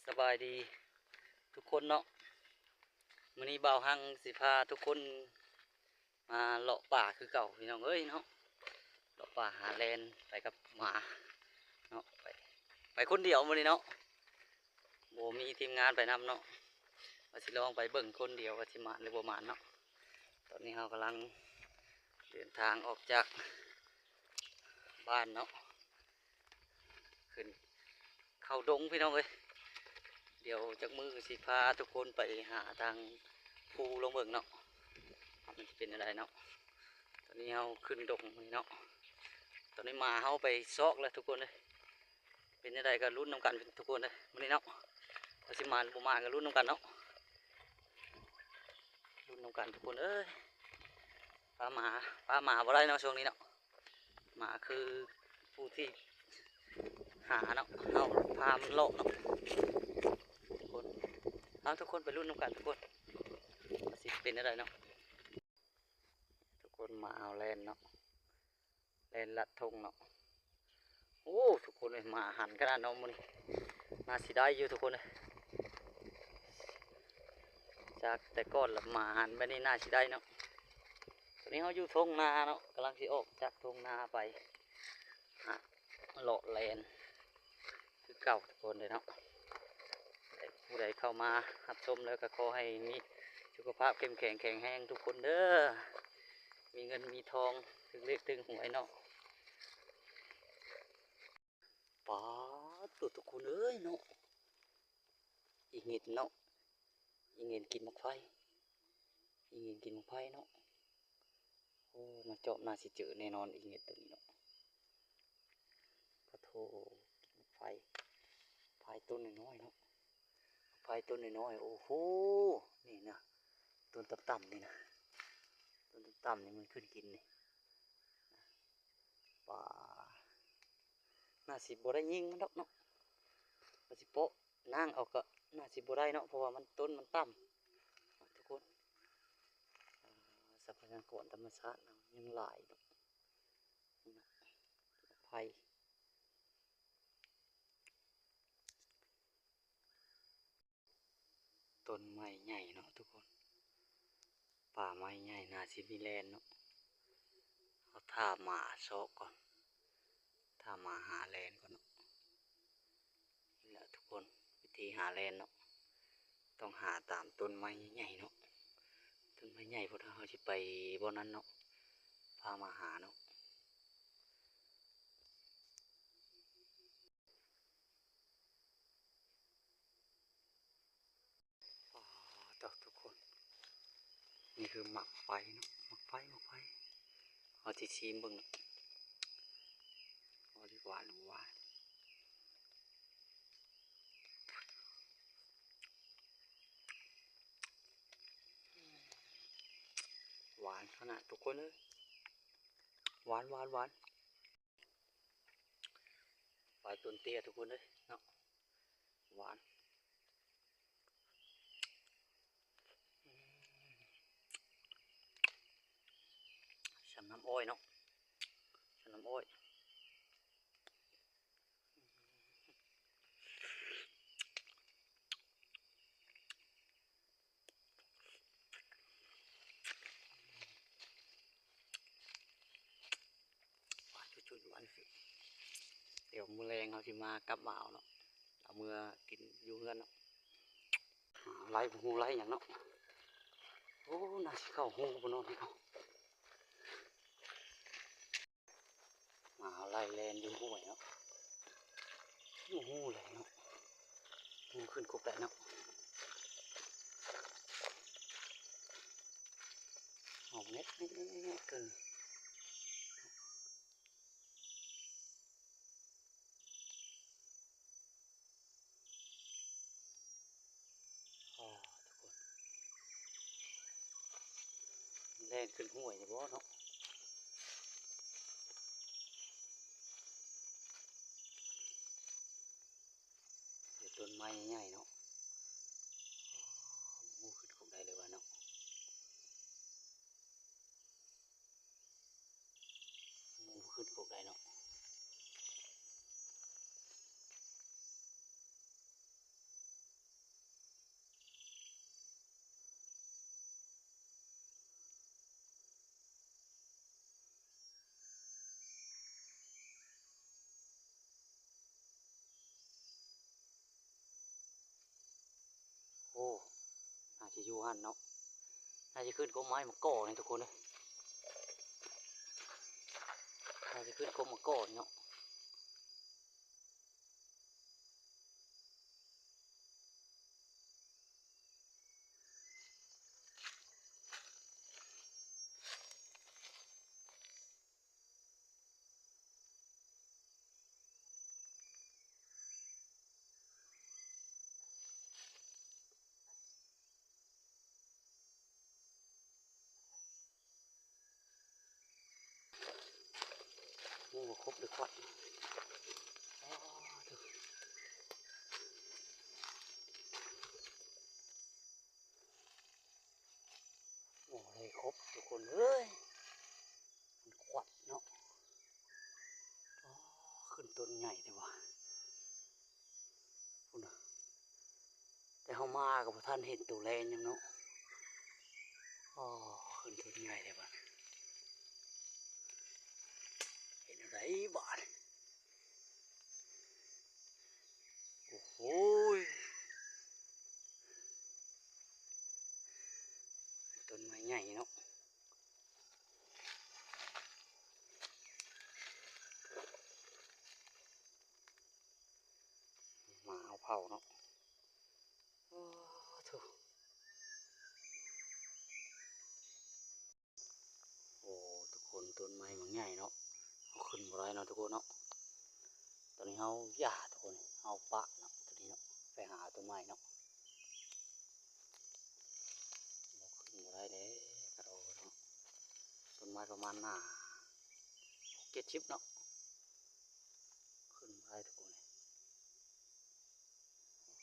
ສະບາຍດີທຸກຄົນເນາະ, ມື້ນີ້ບ່າວຮັງຊິພາທຸກຄົນມາເລາະປ່າຄືເກົ່າພີ່ນ້ອງເອີຍເນາະ, ເລາະປ່າຫາແລ່ນໄປກັບໝາເນາະ, ໄປ ໄປຄົນດຽວມື້ນີ້ເນາະ, ບໍ່ມີທີມງານໄປນຳເນາະ, ວ່າຊິລອງໄປເບິ່ງຄົນດຽວວ່າຊິໝານຫຼືບໍ່ໝານເນາະ. ຕອນນີ້ເຮົາກຳລັງເດີນທາງອອກຈາກບ້ານເນາະ ຂຶ້ນເຂົ້າດົງພີ່ນ້ອງເອີຍ. ດຽວຈັກມື້ຊິພາທຸກຄົນໄປຫາທາງພູລອງເບິ່ງເນາະ ວ່າມັນຊິເປັນແນວໃດເນາະ. ຕອນນີ້ເຮົາຂຶ້ນດົງນີ້ເນາະ, ຕອນນີ້ໝາເຮົາໄປຊອກແລ້ວທຸກຄົນເອີຍ. ເປັນຈັ່ງໃດກໍລຸ້ນນຳກັນທຸກຄົນເດີມື້ນີ້ເນາະ, ວ່າຊິມານບໍ່ມານກໍລຸ້ນນຳກັນເນາະ, ລຸ້ນນຳກັນທຸກຄົນເອີຍ. ປາໝາ ປາໝາບໍ່ໄດ້ເນາະຊ່ວງນີ້ເນາະ, ໝາຄືຜູ້ທີ່ຫາເນາະ, ເຮົາພາມັນເລາະເນາະທຸກຄົນ. ເອົາ ທຸກຄົນໄປລຸ້ນນຳກັນທຸກຄົນ ວ່າຊິເປັນຈັ່ງໃດເນາະ. ທຸກຄົນ ໝາເຮົາແລ່ນເນາະ, ແລ່ນລັດທົ່ງເນາະ. ໂອ້ ທຸກຄົນເອີຍ ໝາຫັນຂະໜາດເນາະມື້ນີ້, ໜ້າຊິໄດ້ຢູ່ທຸກຄົນເອີຍ. ຈາກແຕ່ກ່ອນລະໝາຫັນແບບນີ້ໜ້າຊິໄດ້ເນາະ. ຕອນນີ້ເຮົາຢູ່ທົ່ງນາເນາະ, ກຳລັງຊິອອກຈາກທົ່ງນາໄປຫາເລາະແລ່ນ ຄືເກົ່າທຸກຄົນເດີເນາະ. ຜູ້ໃດເຂົ້າມາຮັບຊົມແລ້ວກໍຂໍໃຫ້ມີສຸຂະພາບເຂັ້ມແຂງແຂງແຮງທຸກຄົນເດີ, ມີເງິນມີທອງ ຖືກເລກຖືກຫວຍເນາະ. ປາດໂທ້ ທຸກຄົນເອີຍເນາະ, ອີ່ຫງິດເນາະ, ອີ່ຫງິດກິນໝາກໄຟ, ອີ່ຫງິດກິນໝາກໄຟເນາະ. ໂອ້ ມາຈອບໜ້າຊິເຈີແນ່ນອນ ອີ່ເມັດໂຕນີ້ເນາະ. ປະໂທ ໄຟ ໄຟຕົ້ນນ້ອຍໆເນາະ, ໄຟຕົ້ນນ້ອຍໆ. ໂອ້ໂຫ ນີ້ນະ ຕົ້ນຕ່ຳໆນີ້ນະ, ຕົ້ນຕ່ຳໆນີ້ມັນຂຶ້ນກິນນີ້. ປາ ໜ້າຊິບໍ່ໄດ້ຍິງມັນດອກເນາະ, ວ່າຊິເປາະນາງເອົາກໍໜ້າຊິບໍ່ໄດ້ເນາະ ເພາະວ່າມັນ ຕົ້ນມັນຕ່ຳ ທຸກຄົນ. ອ່າ ຊັບພະຍາກອນທຳມະຊາດເຮົາຍັງຫຼາຍເນາະ, ໄຜ່ ຕົ້ນໄມ້ໃຫຍ່ເນາະທຸກຄົນ, ປ່າໄມ້ໃຫຍ່ໜ້າຊິມີແລ່ນເນາະ. ເຮົາຖ້າໝາຊອກກ່ອນ, ຖ້າໝາຫາແລ່ນກ່ອນເນາະ. ນີ້ແຫຼະທຸກຄົນ ວິທີຫາແລ່ນເນາະ, ຕ້ອງຫາຕາມຕົ້ນໄມ້ໃຫຍ່ໆເນາະ. ຕົ້ນໄມ້ໃຫຍ່ພຸ້ນ ເຮົາຊິໄປບ່ອນນັ້ນເນາະ, ພາໝາຫາເນາະ. ອໍ ເຈົ້າ ທຸກຄົນ ນີ້ຄືໝາກໄຟເນາະ, ໝາກໄຟ ໝາກໄຟ. ເຮົາຊິຊີມເບິ່ງເນາະ ວ່າຊິຫວານຫຼືບໍ່ຫວານ. ຫວານຂະໜາດທຸກຄົນເອີຍ, ຫວານ ຫວານ ຫວານ. ປາຍຕົ້ນເຕ້ຍທຸກຄົນເອີຍເນາະ, ຫວານ ສ່ຳນ້ຳອ້ອຍເນາະ, ສ່ຳນ້ຳອ້ອຍ. ຫວານສຸດໆ ຫວານສຸດ. ດຽວມື້ແລງເຮົາຊິມາກັບມາເອົາເນາະ, ເອົາເມືອກິນຢູ່ເຮືອນເນາະ. ໄລ່ບໍ່ຮູ້ໄລ່ຫຍັງເນາະ. ໂອ້ ໜ້າຊິເຂົ້າຮູບໍ່ເນາະນີ້ເນາະ. ມາເອົາໄລ່ແລ່ນຢູ່ຫ້ວຍເນາະ, ບໍ່ຮູ້ແຫຼະເນາະ, ຮູ້ຂຶ້ນກົກໄດ້ເນາະ. ເອົາແມັດເກີນ. ອໍ ທຸກຄົນ ແລ່ນຂຶ້ນຫ້ວຍນີ້ບໍ່ເນາະ. ເປັນຕົ້ນໄມ້ໃຫຍ່ເນາະ, ບໍ່ຮູ້ຂຶ້ນກົກໄດ້ເລີຍວ່າເນາະ. ໝູຂຶ້ນກົກໄດ້ເນາະ, ໝູຂຶ້ນກົກໄດ້ເນາະ. ຢູ່ຫັ້ນເນາະ ໜ້າຈະຂຶ້ນກົກໄມ້ມາກໍນີ້ທຸກຄົນເອີຍ ໜ້າຈະຂຶ້ນກົກມາກໍນີ້ເນາະ. ໂອ້ ຄົບເລີຍຄວັດ ອໍ ໂອ້ ໄດ້ຄົບທຸກຄົນເອີຍ ມັນຄວັດເນາະ. ອໍ ຂຶ້ນຕົ້ນໃຫຍ່ແທ້ວ່າ ພຸ້ນນະ ແຕ່ເຮົາມາກໍບໍ່ທັນເຫັນໂຕແລນຫຍັງເນາະ. ອໍ ຂຶ້ນຕົ້ນໃຫຍ່ແທ້ບາດ ເຮັດແນວໃດບາດ ໂອ້ໂຫ ຕົ້ນໄມ້ໃຫຍ່ເນາະ. ໝາເຮົາເຜົາເນາະ ໂອ້ ໂທ້ ໂອ້ ທຸກຄົນ ຕົ້ນໄມ້ບັກໃຫຍ່ເນາະ ເຮົາຂຶ້ນບໍ່ໄດ້ເນາະທຸກຄົນເນາະ. ຕອນນີ້ເຮົາຢ່າທຸກຄົນ ເຮົາປະເນາະ ຕອນນີ້ເນາະ ໄປຫາຕົ້ນໄມ້ເນາະ. ບໍ່ຂຶ້ນບໍ່ໄດ້ເດ້ ກະໂດດເນາະ ຕົ້ນໄມ້ປະມານໜ້າຫົກເຈັດສິບເນາະ ຂຶ້ນບໍ່ໄດ້ທຸກຄົນ.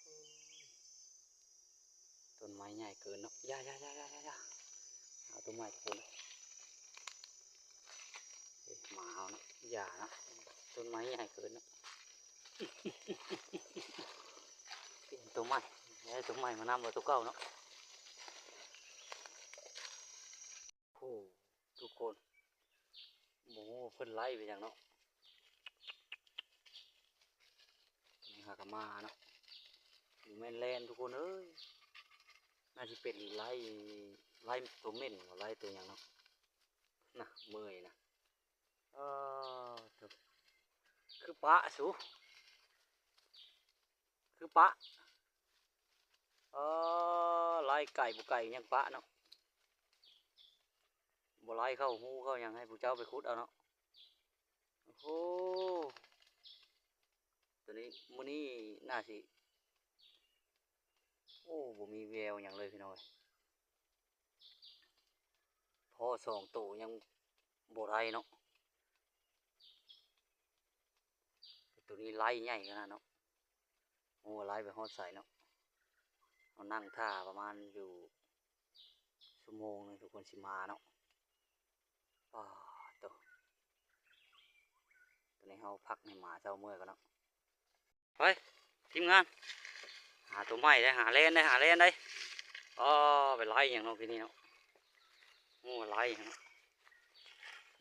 ໂອ້ໂຫ ຕົ້ນໄມ້ໃຫຍ່ເກີນເນາະ ຢ່າໆໆໆ ຫາຕົ້ນໄມ້ທຸກຄົນ. ເອີ ໝາເຮົາເນາະ ຢ່າເນາະ ຕົ້ນໄມ້ໃຫຍ່ເກີນເນາະ. ປ່ຽນໂຕໃໝ່ ໄດ້ໂຕໃໝ່ມານຳ ບໍ່ໂຕເກົ່າເນາະ. ໂອ້ ທຸກຄົນ ບໍ່ຮູ້ວ່າເພິ່ນໄລ່ໄປຫຍັງເນາະ. ນີ້ຫາກະມາເນາະ ບໍ່ແມ່ນແລ່ນທຸກຄົນເອີຍ ໜ້າຊິເປັນໄລ່ ໄລ່ໂຕເໝັນ ບໍ່ໄລ່ໂຕຫຍັງເນາະ. ນະ ເມື່ອຍນະ ເອີ ຄືປະສູ ຄືປະ ເອີ ໄລ່ໄກ່ບໍ່ໄກ່ຍັງປະເນາະ ບໍ່ໄລ່ເຂົ້າຮູເຂົ້າຫຍັງ ໃຫ້ຜູ້ເຈົ້າໄປຂຸດເອົາເນາະ. ໂອ້ໂຫ ຕົວນີ້ ມື້ນີ້ໜ້າຊິ ໂອ້ ບໍ່ມີແວວຫຍັງເລີຍພີ່ນ້ອງເອີຍ. ພໍສອງໂຕຍັງບໍ່ໄດ້ເນາະ ແຕ່ໂຕນີ້ໄລ່ໃຫຍ່ຂະໜາດເນາະ. ໂອ້ ໄລ່ໄປຮອດໃສເນາະ. ເຮົານັ່ງຖ້າປະມານຢູ່ຊົ່ວໂມງໜຶ່ງ ທຸກຄົນຊິມາເນາະ. ປາໂຕ ຕອນນີ້ເຮົາພັກໃຫ້ໝາເຊົາເມື່ອຍກ່ອນເນາະ. ໄປ ທີມງານ ຫາໂຕໃໝ່ໄດ້ ຫາແລ່ນໄດ້ ຫາແລ່ນໄດ້. ອໍ ໄປໄລ່ຫຍັງເນາະ ກີ້ນີ້ເນາະ. ໂອ້ ໄລ່ຫຍັງເນາະ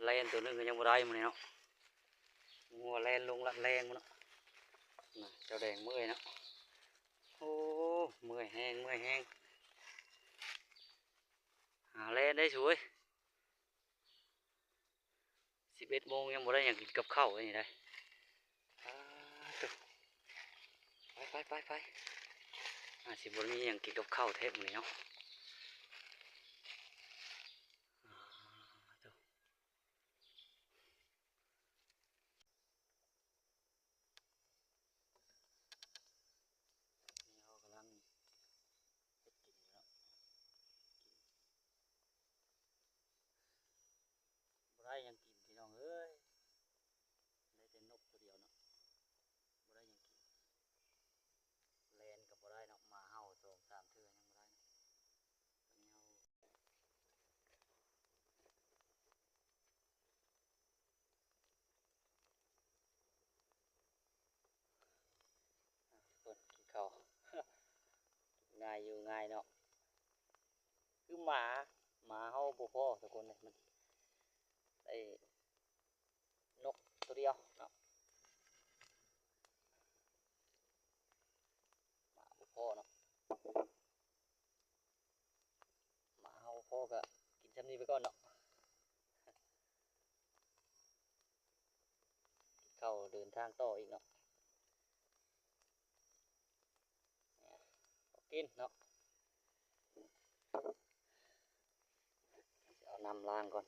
ແລ່ນໂຕໜຶ່ງກໍຍັງບໍ່ໄດ້ມື້ນີ້ເນາະ. ໂອ້ ແລ່ນລົງລັດແລງພຸ້ນເນາະ. ນະ ເຈົ້າແດງເມື່ອຍເນາະ. ໂອ້ ເມື່ອຍແຮງ ເມື່ອຍແຮງ. ຫາແລ່ນໄດ້ສວຍ. ສິບເອັດໂມງຍັງບໍ່ໄດ້ຫຍັງກິນກັບເຂົ້າອັນນີ້ໄດ໋. ປາໂຕ ໄປໆໆໆ. ອາດຊິບໍ່ໄດ້ມີຫຍັງກິນກັບເຂົ້າແທ້ມື້ນີ້ເນາະ. ປາໂຕ ນີ້ເຮົາກຳລັງເຮັດກິນຢູ່ເນາະ. ບໍ່ໄດ້ຫຍັງກິນພີ່ນ້ອງເອີຍ ໄດ້ແຕ່ນົກໂຕດຽວເນາະ ບໍ່ໄດ້ຫຍັງກິນ. ແລ່ນກໍບໍ່ໄດ້ເນາະ ໝາເຫົ່າສອງສາມເທື່ອຍັງບໍ່ໄດ້ເນາະ. ທຸກຄົນກິນເຂົ້າ ງ່າຍຢູ່ງ່າຍເນາະ. ຄືໝາ ໝາເຮົາບໍ່ພໍທຸກຄົນເອີຍ ມັນໄດ້ນົກໂຕດຽວເນາະ ໝາບໍ່ພໍເນາະ. ພໍກໍກິນຊ່ຳນີ້ໄປກ່ອນເນາະ. ເຂົ້າເດີນທາງຕໍ່ອີກເນາະ. ເອົາກິນເນາະ. ເອົານ້ຳລ້າງກ່ອນ.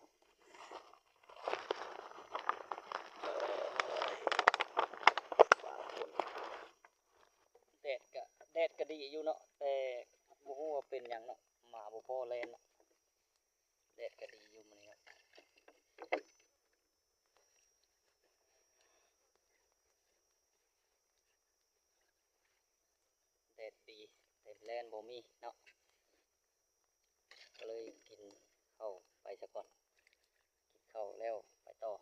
ແດດກະ ແດດກະດີຢູ່ເນາະ ແຕ່ບໍ່ຮູ້ວ່າເປັນຫຍັງເນາະ ໝາບໍ່ພໍແລ່ນເນາະ. ແດດກະດີຢູ່ມື້ນີ້ເນາະ. ແດດດີ ແຕ່ແລ່ນບໍ່ມີເນາະ ກໍເລີຍກິນເຂົ້າໄປສາກ່ອນ. ກິນເຂົ້າແລ້ວໄປຕໍ່.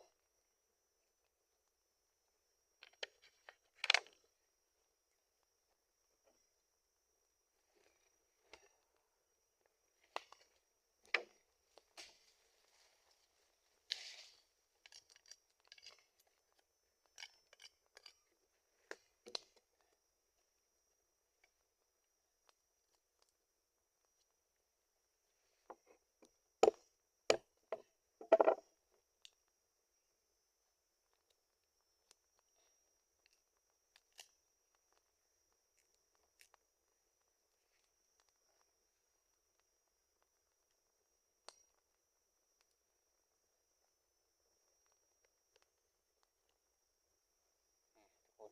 ທຸກ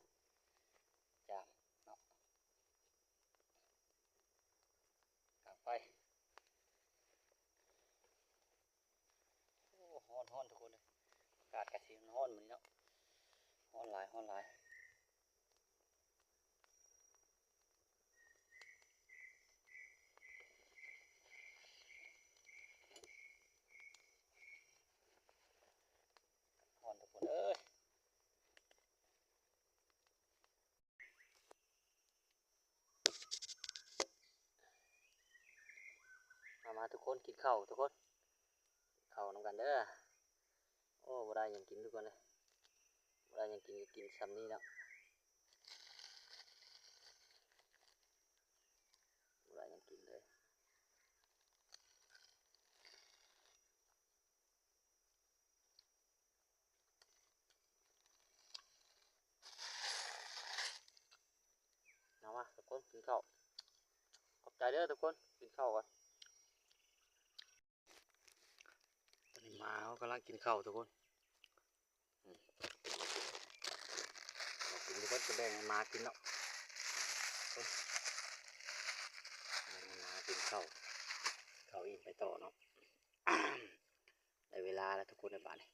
ຄົນ ຈາມເນາະ ກາງໄຟ. ໂອ້ ຮ້ອນໆ ທຸກຄົນເອີຍ ອາກາດກະຊິຮ້ອນມື້ນີ້ເນາະ ຮ້ອນຫຼາຍ ຮ້ອນຫຼາຍ. ຮ້ອນທຸກຄົນເອີຍ. ມາ ມາທຸກຄົນ ກິນເຂົ້າທຸກຄົນ ເຂົ້ານຳກັນເດີ. ໂອ້ ບໍ່ໄດ້ຫຍັງກິນທຸກຄົນເອີຍ ບໍ່ໄດ້ຫຍັງກິນ ກໍກິນຊ່ຳນີ້ເນາະ ບໍ່ໄດ້ຫຍັງກິນເລີຍ. ມາ ມາທຸກຄົນ ກິນເຂົ້າ ຂອບໃຈເດີທຸກຄົນ ກິນເຂົ້າກ່ອນ. ຕອນນີ້ໝາເຮົາກຳລັງກິນເຂົ້າທຸກຄົນ ອືມ ເຮົາກິນບໍ່ເບິດກໍແບ່ງໃຫ້ໝາກິນເນາະ ແບ່ງໃຫ້ໝາກິນເຂົ້າ ເຂົ້າອີກໄປຕໍ່ເນາະ. ໄດ້ເວລາແລ້ວທຸກຄົນ ໃນບາດນີ້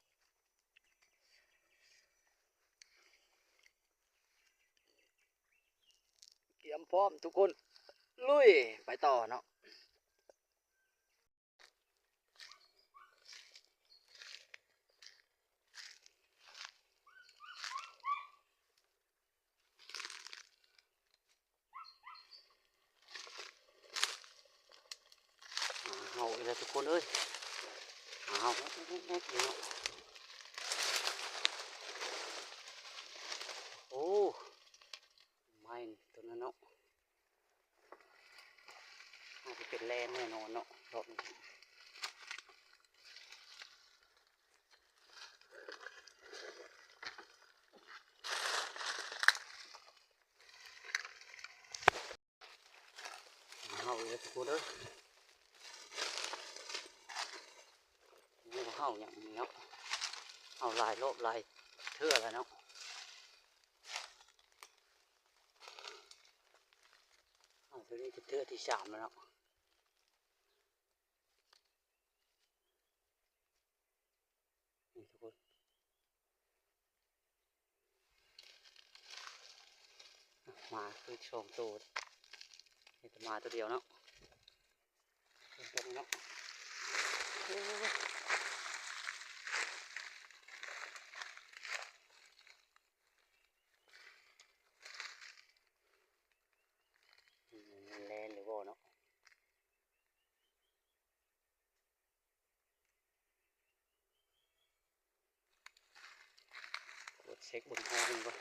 ກຽມພ້ອມທຸກຄົນ ລຸຍ ໄປຕໍ່ເນາະ. ໝາເຫົ່າອີກແລ້ວທຸກຄົນເອີຍ ໝາເຫົ່າແຮກໆຢູ່ເນາະ. ໂອ້ ໄມ້ຕົວນັ້ນເນາະ ໜ້າຈະເປັນແລ່ນແນ່ນອນເນາະ ລອບນີ້. ເຫົ່າອີກແລ້ວທຸກຄົນເອີຍ ນີ້ກໍເຫົ່າຫຍັງນີ້ເນາະ ເຫົ່າຫຼາຍລອບຫຼາຍເທື່ອແລ້ວເນາະ ເຫົ່າເທື່ອນີ້ເປັນເທື່ອທີສາມແລ້ວເນາະ. ນີ້ທຸກຄົນ ໝາຄືສອງໂຕ ມີແຕ່ໝາໂຕດຽວເນາະ ເບິ່ງເນາະ ໂອ້ຍ ມັນແລ່ນຫຼືບໍ່ເນາະ. ກວດເຊັກເບິ່ງຮອງມັນກ່ອນ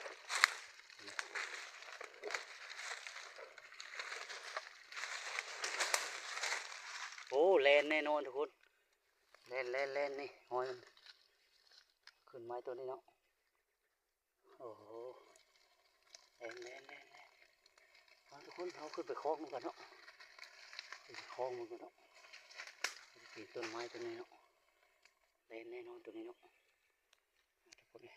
ໂອ້ ແລ່ນແນ່ນອນທຸກຄົນ ແລ່ນ ແລ່ນ ແລ່ນ ນີ້ ຮອຍມັນຂຶ້ນໄມ້ຕົວນີ້ເນາະ. ໂອ້ໂຫ ແລ່ນ ແລ່ນ ແລ່ນ ແລ່ນ ເອົາທຸກຄົນ ເຮົາຂຶ້ນໄປຄອກມັນກ່ອນເນາະ ຂຶ້ນໄປຄອກມັນກ່ອນເນາະ ປີນຕົ້ນໄມ້ຕົວນີ້ເນາະ ແລ່ນແນ່ນອນຕົວນີ້ເນາະ ທຸກຄົນເອີຍ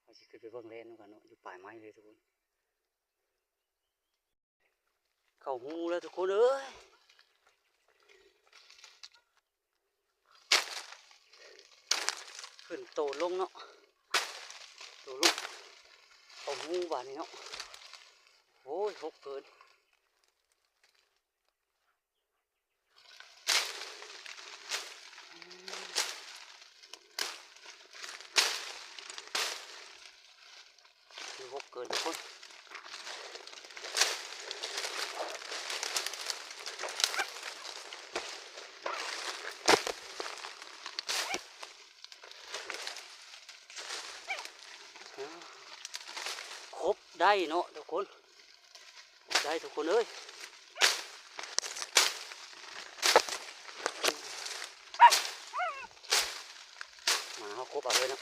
ເຮົາຊິຂຶ້ນໄປເບິ່ງແລ່ນນຳກັນເນາະ ຢູ່ປາຍໄມ້ເລີຍທຸກຄົນ. ເຂົ້າຮູແລ້ວທຸກຄົນເອີຍ ຂຶ້ນໂຕລົງເນາະ ໂຕລົງ ເຂົ້າຮູບາດນີ້ເນາະ ໂອ້ຍ ຫົກເກີນ. ຄືຫົກເກີນທຸກຄົນ ຄົບໄດ້ເນາະທຸກຄົນ ໄດ້ທຸກຄົນເອີຍ ມາເຮົາຄົບເອົາເລີຍເນາະ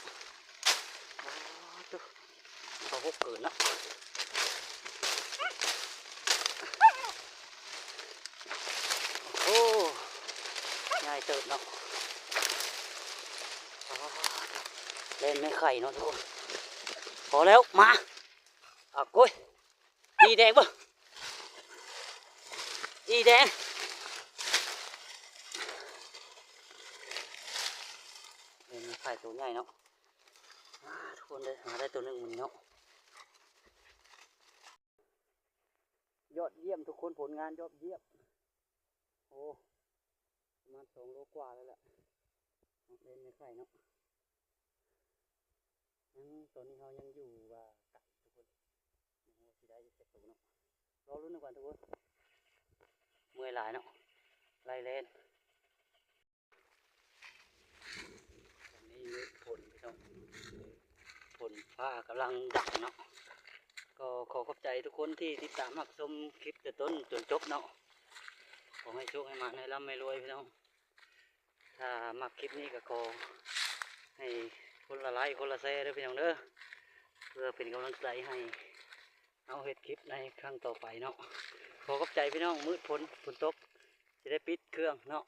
ເຂົ້າຫົກເກີນເນາະ ໂອ້ ໃຫຍ່ເຕີບເນາະ ແລ່ນແມ່ໄຂ່ເນາະທຸກຄົນ ພໍແລ້ວ ມາ ອາ ໂອ້ຍ ອີແດງເບິ່ງ ອີແດງ ເຫັນໄຂ່ໂຕໃຫຍ່ເນາະ ອາ ທຸກຄົນເດີ ຫາໄດ້ໂຕໜຶ່ງມື້ນີ້ເນາະ ຍອດຢ້ຽມທຸກຄົນ ຜົນງານຍອດຢ້ຽມ ໂອ້ ປະມານສອງໂລກວ່າແລ້ວແຫຼະ ເຫັນໄຂ່ເນາະ ຍັງ ຕອນນີ້ເຮົາຍັງຢູ່ວ່າໄກທຸກຄົນ ຍັງບໍ່ຊິໄດ້ຈັກໂຕເນາະ ລໍລຸ້ນນຳກັນທຸກຄົນ ເມື່ອຍຫຼາຍເນາະ ໄລ່ແລ່ນ ຕອນນີ້ມື້ຝົນພີ່ນ້ອງ ຝົນຟ້າກຳລັງດັງເນາະ ກໍຂໍຂອບໃຈທຸກຄົນທີ່ຕິດຕາມຮັບຊົມຄລິບແຕ່ຕົ້ນຈົນຈົບເນາະ ຂໍໃຫ້ໂຊກໃຫ້ໝານ ໃຫ້ລ່ຳໃຫ້ລວຍພີ່ນ້ອງ. ຖ້າມັກຄລິບນີ້ກໍຂໍໃຫ້ຄົນລະໄລຄ໌ ຄົນລະແຊເດີພີ່ນ້ອງເດີ ເພື່ອເປັນກຳລັງໃຈໃຫ້ເຮົາເຮັດຄລິບໃນຄັ້ງຕໍ່ໄປເນາະ ຂໍຂອບໃຈພີ່ນ້ອງ ມືດຝົນ ຝົນຕົກ ຊິໄດ້ປິດເຄື່ອງເນາະ